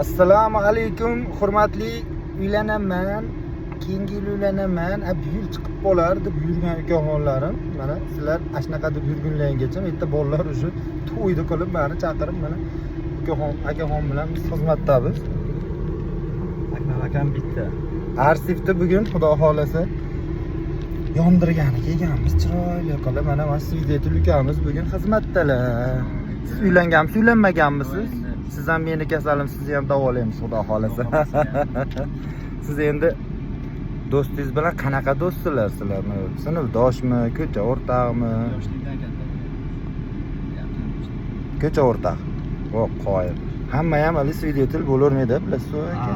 Assalomu alaykum, hurmatli uylanaman, keyingi yil uylanaman, bu yil chiqib qolar deb yurgan ukaxonlarim. Mana sizlar ana shunaqa deb yurgunlaringgacha bitta bolalar уже to'yni qilib meni chaqirib, mana ukaxon, akaxon bilan biz xizmatdamiz. Akmal akam bitta. Arsifda bugun, xudo xohlasa, yondirgani kelganmiz chiroyli qilib. Mana свидетель ukamiz bugun xizmatdalar. Siz uylanganmisiz, uylanmaganmisiz? Siz ham meni kasalim, sizni ham davolaymiz, xudo xohlasa. Siz endi do'stingiz bilan qanaqa do'stsizlar sizlarni? Sinfdoshmi, ko'cha o'rtog'mi? Yoshlikdan katta. Ko'cha o'rtog'. O, qoyil. Hamma ham hali свидетель bo'lavermaydi, bilasiz aka.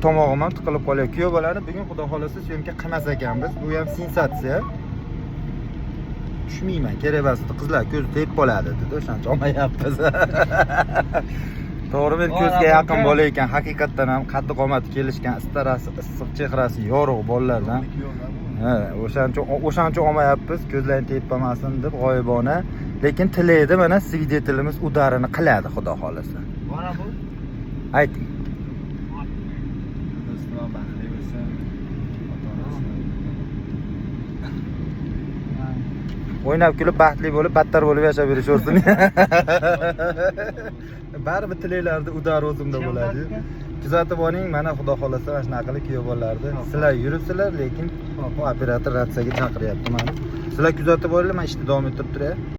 Tomog'im ham tiqilib qolyapti. Kuyov bolani bugun, xudo xohlasa, съёмка qilmas ekanmiz. Bu ham sensatsiya. Tushmayman, kerak emas, qizlar ko'zi tegib qoladi dedi, o'shaning uchun olmayapmiz. To'g'ri, men ko'zga yaqin bola ekan, haqiqatdan ham qaddi qomati kelishgan, istarasi issiq, chehrasi yorug' bolalardan. Ha, o'shaning uchun olmayapmiz, ko'zlaring tegib qolmasin deb g'oyibona. Lekin tilaydi, mana свидетель imiz удар ini qiladi, xudo xohlasa. Mana bu. Ayting. Do'stim baxtli bo'lsin. Ota-onasi. O'ynab kulib, baxtli bo'lib, battar bo'lib yashab berishaversin. Baribir tilaklarni удар o'zimda bo'ladi. Kuzatib boring, mana xudo xohlasa mana shunaqa qilib kuyov bolalarni. Sizlar yuribsizlar, lekin bu operator ratsiyaga chaqiryapti mani. Sizlar kuzatib boringlar, man ishni davom ettirib turay.